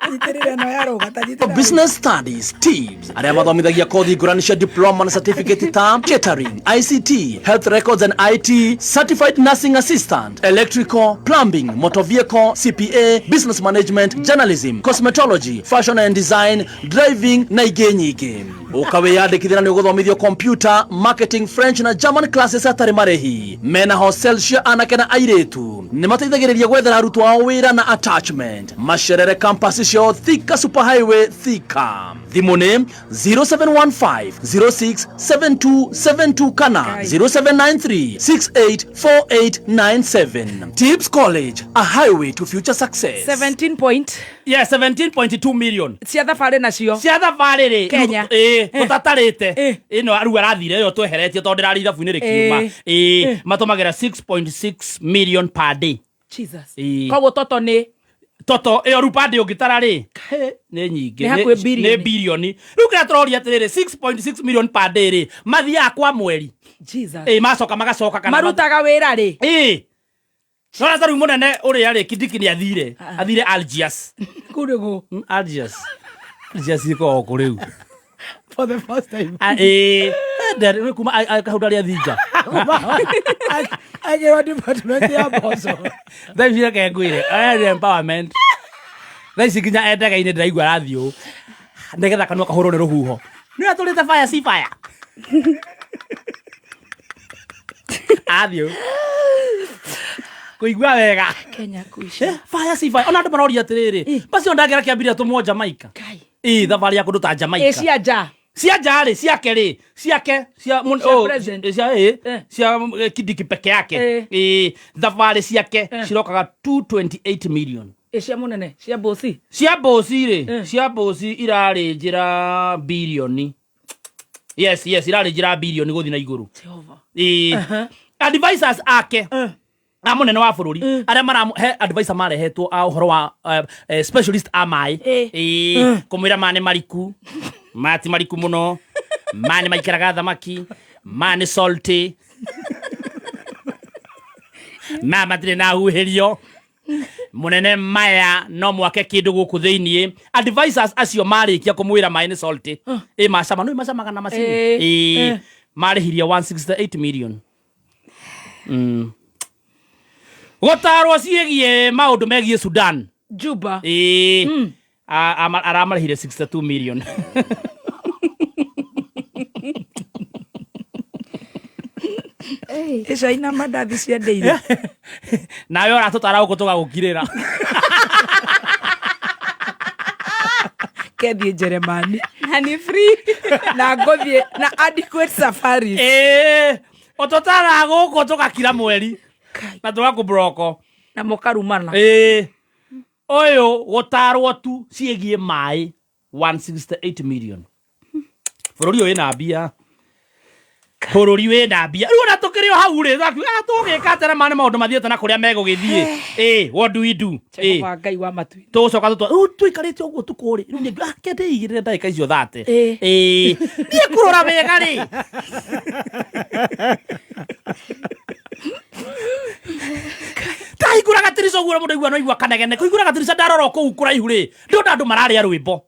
Nyitĩrĩra ĩno ya rũga ta nyitĩrĩra. Business Studies TIPS arĩa mathomithagia kothi ngũrani cia diploma na certificate ta catering, ICT, health records and IT, certified nursing assistant, electrical, plumbing, motor vehicle, CPA, business management, journalism, cosmetology, fashion and design, driving na ingĩ nyingĩ. Ũka wĩyandĩkithia na nĩ ũgũthomithio computer, marketing, French na German classes hatarĩ marĩhi. Mena hostel cia anake na airĩtu. Nĩ mateithagĩrĩria gwethera arutwo ao wĩra na attachment. Macerere campus ciao Thika Super Highway Thika. Thimũ nĩ 0715 067272 kana 0793 684897. Tips College, a highway to future success. 17 point. Yeah, 17.2 million. Cia thabarĩ nacio. Cia thabarĩ rĩ. Kenya. Ĩĩ, tũtatarĩte. Ĩno rĩu arathire ĩyo tweheretie tondũ ndĩrarĩ ithabu-inĩ rĩkiuma. Ĩĩ, matũmagĩra 6.6 million per day. Jesus. Ĩĩ. Koguo toto nĩ Toto ĩyo rĩu per day ũngĩtara rĩ nĩ nyingĩ. Nĩ hakuhĩ birioni. Nĩ birioni. Rĩu kĩrĩa tũroria atĩrĩrĩ 6.6 million per day rĩ mathiaga kwa mweri. Jesus. Ĩĩ, macoka magacoka kana Marutaga wĩra rĩ? Ĩĩ. Nona ta rĩu mũnene ũrĩa rĩ Kindiki nĩ athire. Athire Algiers. Kũu nĩkuo? Algiers. Algiers ĩkoragwo kũ rĩu? For the first time. Ĩĩ. Nĩ kuma hau ndarĩ athinja. Agĩrwo department ya mboco. Thaa ici reke ngwĩre. Aya nĩ empowerment. Thaa ici nginya e ndege-inĩ ndĩraigua arathiĩ ũũ nĩgetha kanua kahũrwo nĩ rũhuho. Nĩ ũrĩa tũrĩte fire si fire. Athiĩ ũũ kũigua wega. Kenya kuica. Fire si fire. Ona andũ maroria atĩrĩrĩ, basi ona ndangĩra kĩambiria tũmwo Jamaica. Ĩ thabarĩ ya kũndũ ta Jamaica. Ĩ cia nja. Cia nja rĩ, ciake rĩ, ciake cia Cia oh, president. cia ĩ cia Kindiki peke yake. Ĩ thabarĩ ciake cirokaga 228 million. Ĩ cia mũnene, cia bosi. Cia bosi rĩ, cia bosi irarĩ njĩra bilioni. Yes, yes, irarĩ njĩra bilioni gũthiĩ na igũrũ. Jehova. Ĩ advisors ake a mũnene wa bũrũri arĩa marahe advisor marehetwo a ũhoro wa specialist a maĩ. Ĩ kũmwĩra ma nĩ mariku, ma ti mariku mũno, ma nĩ maikaraga thamaki, ma nĩ salty, ma matirĩ na huhĩrio. Mũnene maya no mwake kĩndũ gũkũ thĩiniĩ. Advisors acio marĩkia kũmwĩra maĩ nĩ salty, ĩ macama nĩ macamaga na macini. Ĩ marĩhirie 168 million. Gũtarwo ciĩgiĩ maũndũ megiĩ Sudan. Juba. Ĩ aramarĩhire 62 million. Ĩ cai na mandathi ciendeire. Nawe ũratũtara gũkũ tũgagũkirĩra. Kethiĩ Jeremani. Na nĩ free. Na ngũthiĩ na adequate safaris. Ĩ ũtũtara gũkũ tũgakira mweri na tũgakũbroko na mũkarumana. Ĩ ũyũ gũtarwo tu ciĩgiĩ maĩ 168 million. Bũrũri ũyũ wĩna mbia. Bũrũri wĩna mbia. Rĩu ona tũkĩrĩ o hau rĩ, tũgakiuga, "Ah, tũgĩka atĩa na maya nĩ maũndũ mathiĩte na kũrĩa megũgĩthiĩ." Ĩ, what do we do? Ĩ. Jehova Ngai wa matu. Tũgũcoka tũtwa, rĩu tũikarĩte ũguo tukũ rĩ, rĩu nĩ ah, kende igĩrĩre ndagĩka icio thate. Ĩ. Niĩ kũrora wega rĩ. Ndahingũra gatirica ũguo mũndũ aigua no aigua kanegene. Kũhingũra gatirica ndarora kũu kũraihu rĩ, ndĩrona andũ mararĩa rwĩmbo.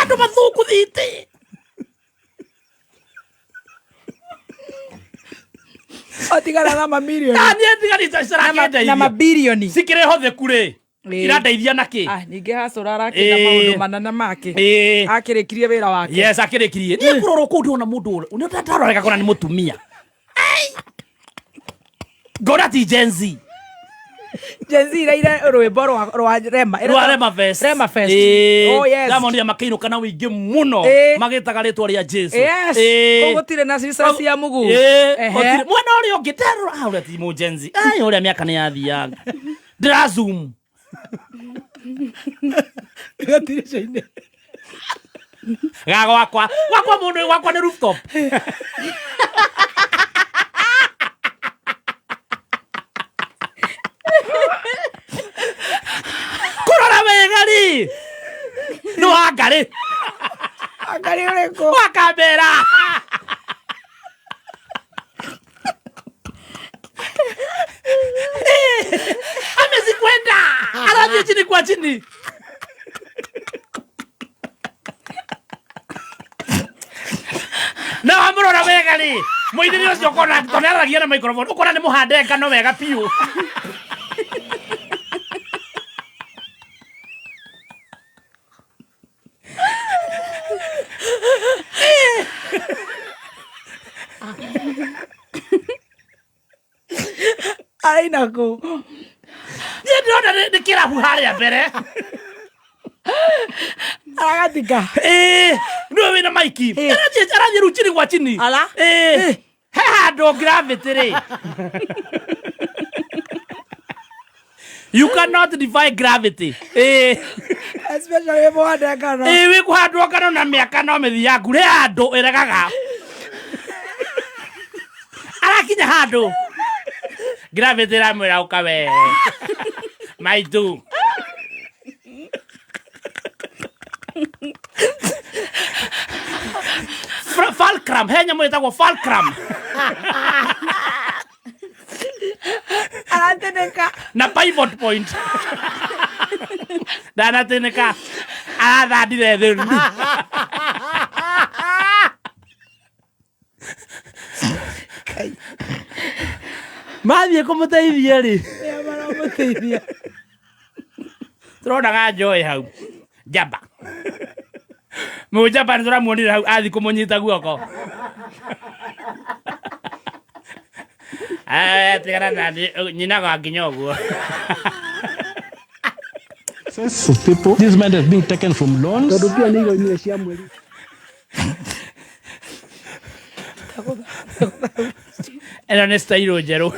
Andũ mathũngũthĩte. Otigana na mamirioni. Ah, niĩ tiganĩte cirakendeithia. Na mabirioni. Cikĩrĩ hotheku rĩ. Irandeithia na kĩ? Ah, ningĩ hacũra arakĩenda Ĩ. maũndũ manene make. Ĩ. Akĩrĩkirie wĩra wake. Yes, akĩrĩkirie. Niĩ kũrora kũu ndĩrona mũndũ ũrĩa ndarora ngona nĩ mũtumia. Ngona ti Gen Z. Gen Z iraire rwĩmbo rwa Rema. Rwa Rema Fest. Rema Fest. Ĩ. Oh yes. Ndamonire makĩinũka na wĩingĩ mũno Ĩ. magĩtaga rĩtwa rĩa Jesu. Yes. Ĩ. Kũu gũtirĩ na cica cia mũguu. Ĩ. Ehe. Gũtirĩ. Mwena ũrĩa ũngĩ ndarora, ah, ũrĩa ti mũ Gen Z. Ai, ũrĩa mĩaka nĩ yathianga. Ndĩra zoom. Gatirica-inĩ. Ga gwakwa. Gwakwa mũndũ gwakwa nĩ rooftop. Kũrora wega rĩ. Nĩ wa ngarĩ. Ngarĩ ũrĩkũ? Wa Kambera. Amezikwenda. Arathiĩ chini kwa chini. Na wamũrora wega rĩ, mũithĩrĩri ũcio ũkona tondũ nĩaragia na microphone, ũkona nĩ mũhande ngano wega biũ. Araina kũ? Niĩ ndĩrona nĩ kĩrabu harĩa mbere. Aragatika. Ĩĩ, nĩwe wĩna maiki. Arathiĩ rĩu chini kwa chini. Ala. Ĩĩ. He handũ gravity rĩ. You cannot defy gravity. Ĩĩ. Especially wĩ mũhande ngano. Ĩĩ, wĩ kũhandwo ngano na mĩaka no mĩthiangu. Rĩ handũ ĩregaga. Arakinya handũ. Gravity ĩramwĩra ũka we. Maitũ. Fulcrum, he nyamũ ĩtagwo fulcrum. Aratinĩka. Na pivot point. Ndanatinĩka. Arathandire thĩ. Mathiĩ kũmũteithia rĩ. Maramũteithia. Tũronaga Joy hau. Njamba. Mũnjamba nĩ tũramuonire hau athi kũmũnyita guoko. Eh, tigana na niĩ, nyinaga nginya ũguo. Of people. This money has been taken from loans. Tondũ mbia nĩ iroimire cia mweri. Ĩno nĩ style njerũ.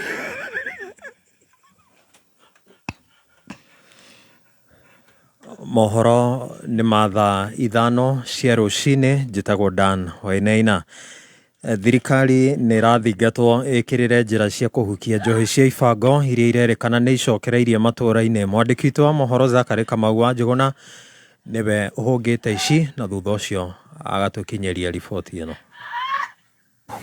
Mohoro nĩ ma thaa 5 cia rũcinĩ, njĩtagwo Dan Wainaina. Thirikari nĩ ĩrathingatwo ĩkĩrĩre njĩra cia kũhukia njohi cia ibango iria irerĩkana nĩ icokereirie matũũra-inĩ. Mwandĩki witũ wa mohoro Zachary Kamau wa Njũgũna nĩwe ũhũngĩte ici na thutha ũcio agatũkinyĩria riboti ĩno.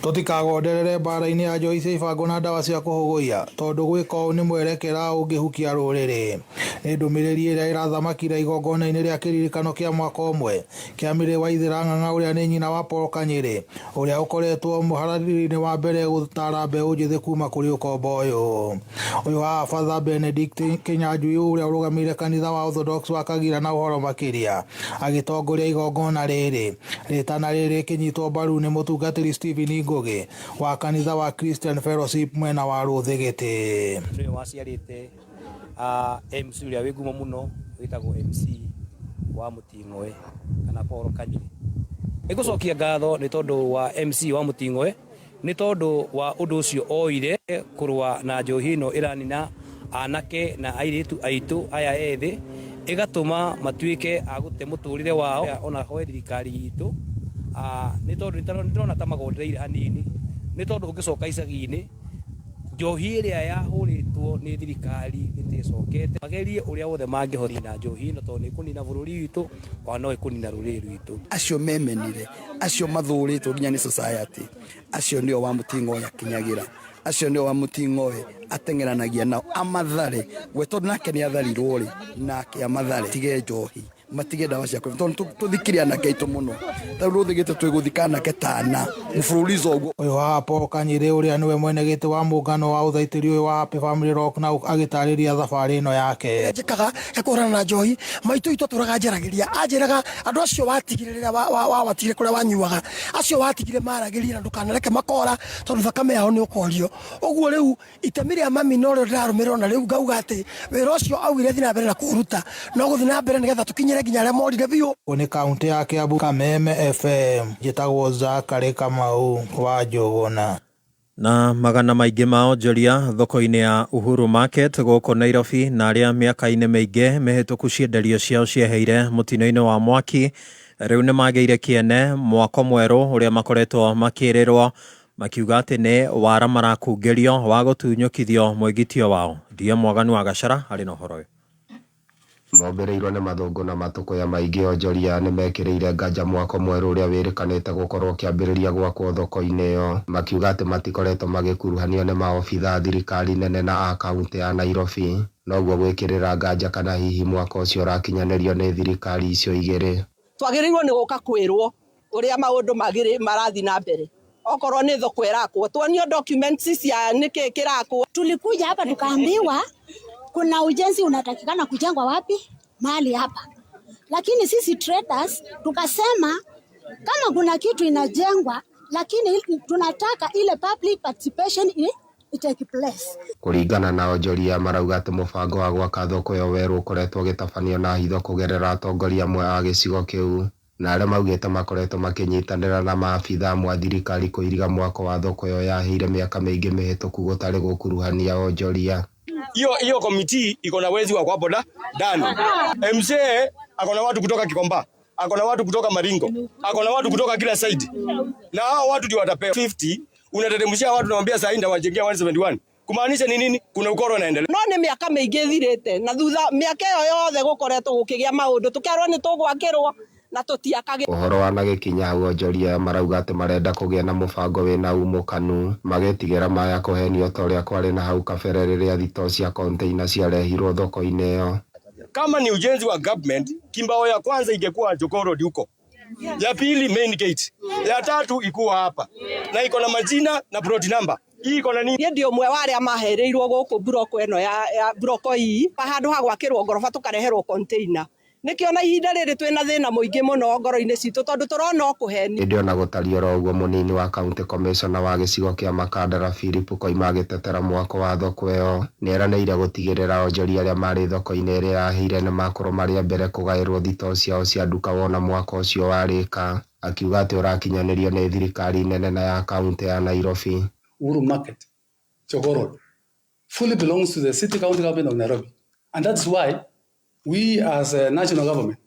Tũtikagonderere mbara-inĩ ya njohi cia ibango na ndawa cia kũhũgũia tondũ gwĩka ũũ nĩ mwerekera ũngĩhukia rũrĩrĩ. Nĩ ndũmĩrĩri ĩrĩa ĩrathamakire igongona-inĩ rĩa kĩririkano kĩa mwaka ũmwe kĩa Mary Waithera Ng'ang'a ũrĩa nĩ nyina wa Paul Kanyĩrĩ ũrĩa ũkoretwo mũharatĩri-inĩ wa mbere gũtara mbeũ njĩthĩ kuma kũrĩ ũkombo ũyũ. Ũyũ haha Father Benedict Kinyanjui ũrĩa ũrũgamĩrĩire kanitha wa Orthodox wa Kagira na ũhoro makĩria agĩtongoria igongona rĩrĩ. Rĩtana rĩrĩ rĩkĩnyitwo mbaru nĩ mũtungatĩri Stephen Ngugi wa kanitha wa Christian Fellowship mwena wa Rũthĩgĩtĩ. Nĩwe waciarĩte MC ũrĩa wĩ ngumo mũno wĩtagwo MC wa Mũting'oe kana Paul Kanyire. Nĩngũcokia ngatho nĩ tondũ wa MC wa Mũting'oe nĩ tondũ wa ũndũ ũcio oire kũrũa na njohi ĩno ĩranina anake na airĩtu aitũ aya ethĩ ĩgatũma matuĩke a gũte mũtũrĩre wao ona hoe thirikari itũ nĩ tondũ nĩndĩrona ta magondereire hanini nĩ tondũ ũngĩcoka icagi-inĩ njohi ĩrĩa yahũrĩtwo nĩ thirikari nĩtĩcokete magerie ũrĩa wothe mangĩhota na njohi ĩno tondũ nĩ ĩkũnina bũrũri witũ ona no ĩkũnina rũrĩrĩ rwitũ. Acio memenire, acio mathũrĩtwo nginya nĩ society, acio nĩo wa Mũting'oe akinyagĩra, acio nĩo wa Mũting'oe ateng'eranagia nao amathare we tondũ nake nĩ atharirwo rĩ nake amathare tige njohi matige ndawa cia kũnyua tondũ tũthikire anake aitũ mũno ta rĩu rũthĩgĩte twĩ gũthika anake tana mũbũrũrizo ũguo. Ũyũ haha Paul Kanyĩrĩ ũrĩa nĩwe mwene gĩtĩ wa mũngano wa ũthaitĩri ũyũ wa Happy Family Rock na agĩtarĩria thabarĩ ĩno yake. Njĩkaga ya kũhũrana na njohi maitũ itũ atũraga njaragĩria anjĩraga andũ acio watigire rĩrĩa wawatigire kũrĩa wanyuaga acio watigire maragĩrie na ndũkanareke makora tondũ thakame yao nĩ ũkorio ũguo rĩu itemi rĩa mami no rĩo ndĩrarũmĩrĩra ona rĩu ngauga atĩ wĩra ũcio augire thiĩ na mbere na kũũruta no gũthiĩ na mbere nĩgetha tũkinyĩre nginya arĩa morire biũ. Nĩ kaũntĩ ya Kiambu, Kameme FM, njĩtagwo Zachary Kamau wa Njũgũna. Na magana maingĩ ma onjoria thoko-inĩ ya Uhuru Market gũkũ Nairobi na arĩa mĩaka-inĩ mĩingĩ mĩhĩtũku cienderio ciao cieheire mũtino-inĩ wa mwaki rĩu nĩ magĩire kĩene mwako mwerũ ũrĩa makoretwo makĩrĩrwo makiuga atĩ nĩ wara marakungĩrio wa gũtunyũkithio mwĩgitio wao. DM Mwaganu wa Gacara arĩ na ũhoro ũyũ. Mombĩrĩirwo nĩ mathũngũ na matũkũya maingĩ onjoria nĩmekĩrĩire nganja mwako mwerũ ũrĩa wĩrĩkanĩte gũkorwo ũkĩambĩrĩria gwakwo thoko-inĩ ĩyo makiuga atĩ matikoretwo magĩkuruhanio nĩ maobitha a thirikari nene na a kaunti ya Nairobi noguo gwĩkĩrĩra nganja kana hihi mwako ũcio ũrakinyanĩrio nĩ thirikari icio igĩrĩ. Twagĩrĩirwo nĩ gũka kwĩrwo ũrĩa maũndũ marathiĩ na mbere okorwo nĩ thoko ĩrakwo tuonio documents cia nĩkĩ kĩrakwo. Tulikuja hapa tukaambiwa kuna ujenzi unatakikana kujengwa wapi? Mahali hapa. Lakini sisi traders tukasema kama kuna kitu inajengwa lakini tunataka ile public participation take place. Kũringana na onjoria marauga atĩ mũbango wa gwaka thoko ĩyo werũ ũkoretwo ũgĩtabanio na hitho kũgerera atongoria amwe a gĩcigo kĩu na arĩa maugĩte makoretwo makĩnyitanĩra na maabitha amwe a thirikari kũiriga mwako wa thoko ĩyo yahĩire mĩaka mĩingĩ mĩhĩtũku gũtarĩ gũkuruhania onjoria. Hiyo komiti iko na wezi wa kwapo ndani. MCA ako na watu kutoka Kikomba, ako na watu kutoka Maringo, ako na watu kutoka kila side. Na hao watu ndio watapewa 50, unateremshia watu nawaambia saa hii ndawajengea 171. Kumaanisha ni nini? Kuna ukoro unaendelea. No nĩ mĩaka mĩingĩ ĩthirĩte na thutha mĩaka ĩyo yothe gũkoretwo gũkĩgĩa maũndũ tũkerwo nĩ tũgwakĩrwo na tũtiakagĩrwo. Ũhoro wanagĩkinya hau onjoria marauga atĩ marenda kũgĩa na mũbango wĩna umũkanu magĩtigĩra maya kũhenio ta ũrĩa kwarĩ na hau kabere rĩrĩa thitoo cia container ciarehirwo thoko-inĩ ĩyo. Kama ni ujenzi wa government, kimbao ya kwanza ingekuwa Jogoo Road huko, ya pili main gate, ya tatu ikuwa hapa na iko na majina na plot number. Niĩ ndĩ ũmwe wa arĩa mahereirwo gũkũ mburoko ĩno ya mburoko ii handũ ha gwakĩrwo ngoroba tũkareherwo container. Nĩkĩo na ihinda rĩrĩ twĩna thĩna mũingĩ mũno ngoro-inĩ citũ tondũ tũrona o kũhenio. Ĩndĩ ona gũtariĩ oro ũguo, mũnini wa county commissioner wa gĩcigo kĩa Makandara Philip Koima agĩtetera mwako wa thoko ĩyo nĩeranĩire gũtigĩrĩra onjoria arĩa marĩ thoko-inĩ ĩrĩa yahĩire nĩmakorwo marĩ a mbere kũgaĩrwo thitoo ciao cia nduka wona mwako ũcio warĩka, akiuga atĩ ũrakinyanĩrio nĩ thirikari nene na ya kaunti ya Nairobi. Uhuru Market, Jogoo Road, fully belongs to the city county government of Nairobi. And that's why we as a national government,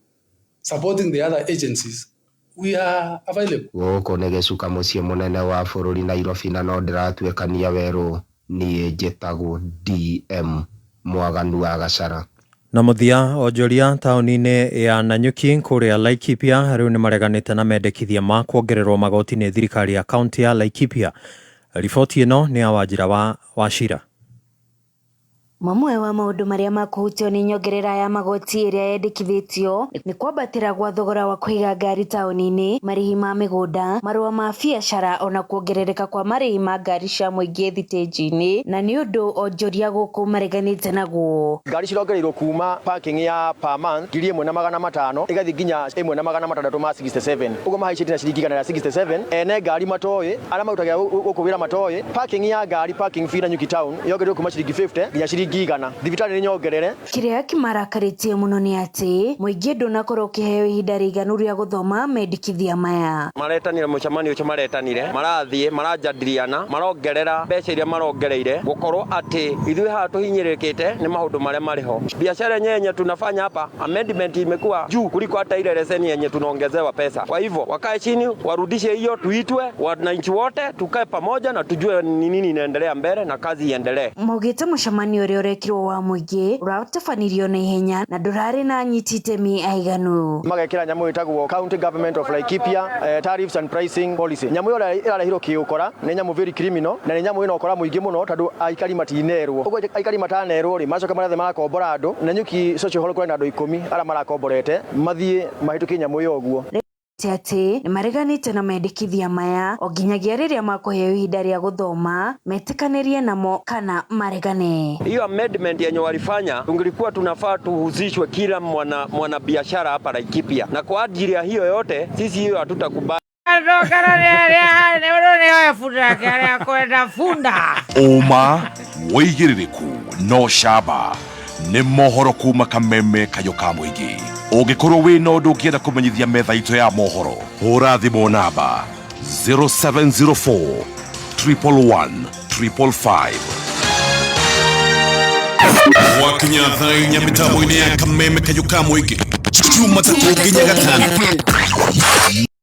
supporting the other agencies, we are available. Gũkũ nĩ gĩcuka mũciĩ mũnene wa bũrũri Nairobi na no ndĩratuĩkania werũ. Niĩ njĩtagwo DM Mwaganu wa Gacara. Na mũthia, onjoria taũni-inĩ ya Nanyuki kũrĩa Laikipia rĩu nĩ mareganĩte na mendekithia ma kuongererwo magoti nĩ thirikari ya kaunti ya Laikipia. Riboti ĩno nĩ ya Wanjira wa Wachira. Mamwe wa maũndũ marĩa makũhutio nĩ nyongerera ya magoti ĩrĩa yendekithĩtio nĩ kwambatĩra gwa thogora wa kũiga ngari taũni-inĩ, marĩhi ma mĩgũnda, marũa ma biacara ona kuongerereka kwa marĩhi ma ngari cia mũingĩ thitĩnji-inĩ, na nĩ ũndũ onjoria gũkũ mareganĩte naguo. Ngari cirongereirwo kuma parking ya per month 1500 igathiĩ nginya 1667, ũguo mahaicĩte na ciringi 167. Ene ngari matoĩ, arĩa marutaga gũkũ wĩra matoĩ parking ya ngari, parking fee Nanyuki town yongereirwo kuma ciringi 50 nginya ciringi 100. Thibitarĩ nĩ nyongerere. Kĩrĩa kĩmarakarĩtie mũno nĩ atĩ mũingĩ ndũnakorwo ũkĩheo ihinda rĩiganu rĩa gũthoma mendekithia maya. Maretanire mũcemanio ũcio, maretanire, marathiĩ marajadiliana, marongerera mbeca iria marongereire, gũkorwo atĩ ithuĩ haha tũhinyĩrĩrĩkĩte nĩ maũndũ marĩa marĩ ho. Biashara yenyewe yenye tunafanya hapa, amendment imekuwa juu kuliko hata ile leseni yenye tunaongezewa pesa. Kwa hivyo wakae chini, warudishe hiyo, tuitwe wananchi wote tukae pamoja na tujue ni nini inaendelea mbele na kazi iendelee. Maugĩte mũcemanio ũrĩa ũrekirwo wa mũingĩ ũratabanirio na ihenya na ndũrarĩ na anyiti itemi aiganu. Magekĩra nyamũ ĩtagwo County Government of Laikipia Tariffs and Pricing Policy. Nyamũ ĩyo ĩrarehirwo kĩũkora nĩ nyamũ very criminal, na nĩ nyamũ ĩna ũkora mũingĩ mũno tondũ aikari matinerwo. Ũguo aikari matanerwo rĩ, macoka marathiĩ marakombora andũ. Nanyuki Social Hall kũrĩ na andũ 10 arĩa marakomborete mathiĩ mahĩtũkie nyamũ ĩyo ũguo. Atĩ nĩ mareganĩte na mendekithia maya o nginyagia rĩrĩa makũheo ihinda rĩa gũthoma metĩkanĩrie namo kana maregane. Hiyo amendment yenye walifanya, tungelikuwa tunafaa tuhusishwe kila mwana biashara hapa Laikipia, na kwa ajili ya hiyo yote sisi hiyo hatutakubali. Ũma wĩigĩrĩrĩku no camba nĩ mohoro kuma kameme kayũ ka mũingĩ. Ũngĩkorwo wĩna ũndũ ũngĩenda kũmenyithia metha itũ ya mohoro, hũra thimũ namba 0704 111 555. Gwakinya thaa 4 mĩtambo-inĩ ya kameme kayũ ka mũingĩ, Jumatatũ nginya Gatano.